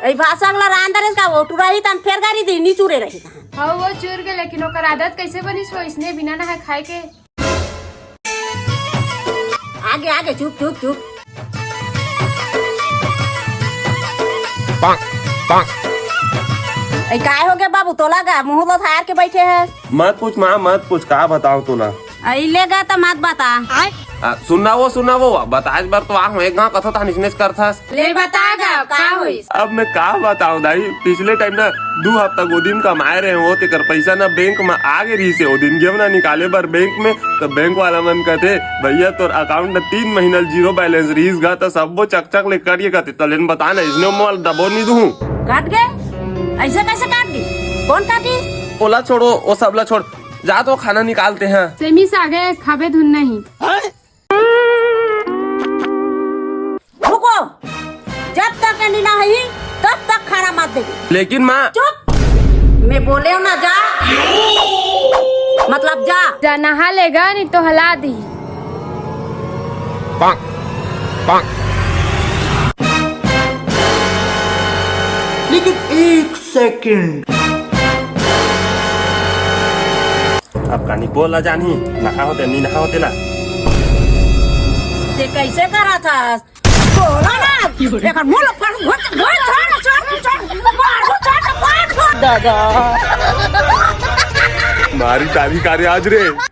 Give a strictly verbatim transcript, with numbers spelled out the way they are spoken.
ए भाषा वाला रांदर इसका वो टुराही तन फेर गारी दी, नी चूरे रही तन। हाँ, वो चूर के, लेकिन ओकर आदत कैसे बनिस वो इसने बिना नहाए खाए के? आगे, आगे, चुप, चुप, चुप। ए, काय हो गया बाबू, तोला गा, मुंह लो थार के बैठे है। मत पूछ माँ, मत पूछ, का बताओ तोला। अइले गा त मत बता। आ, सुनना वो, सुनना वो, बताए बर तो आहूं, एक गांव कथो तहन इसनेच करथस। ले बता गा, का होइस? अब मैं का बताऊं दाई, पिछले टाइम ना दू हफ्ता गोदी म कमाए रहे हो, तेकर पैसा ना बैंक में आगे रहिसे, ओ दिन गेंव ना निकाले बर बैंक में, तो बैंक वाला मन कहते, "भैया तोर अकाउंट ना तीन महीना ले जीरो बैलेंस रहिस गा, तो सबो चकचक ले कट गे," कहते, "तलेन बता ना, इसने मोल दबो नहीं दूं।" काट गए? ऐसे कैसे काट गए? कौन काटी? ओला छोड़ो, वो सबला छोड़, जा तो खाना निकालते हैं। सेमी सागे खाबे धुन नहीं। रुको, जब तक ये नीना है, तब तक खाना मत देबे। लेकिन माँ। चुप, मैं बोले हूँ ना, जा, मतलब जा। जा नहा लेगा, नहीं तो हला दी। लेकिन एक सेकंड। अब कानी बोला जानी, नहा होते, नहीं नहा होते ना। ते कैसे करा था? बोला ना, एकर मुंह ला फट, फट, फट, फट, फट, फट, फट, फट, फट। दादा। मारी तारी कारे आज रे।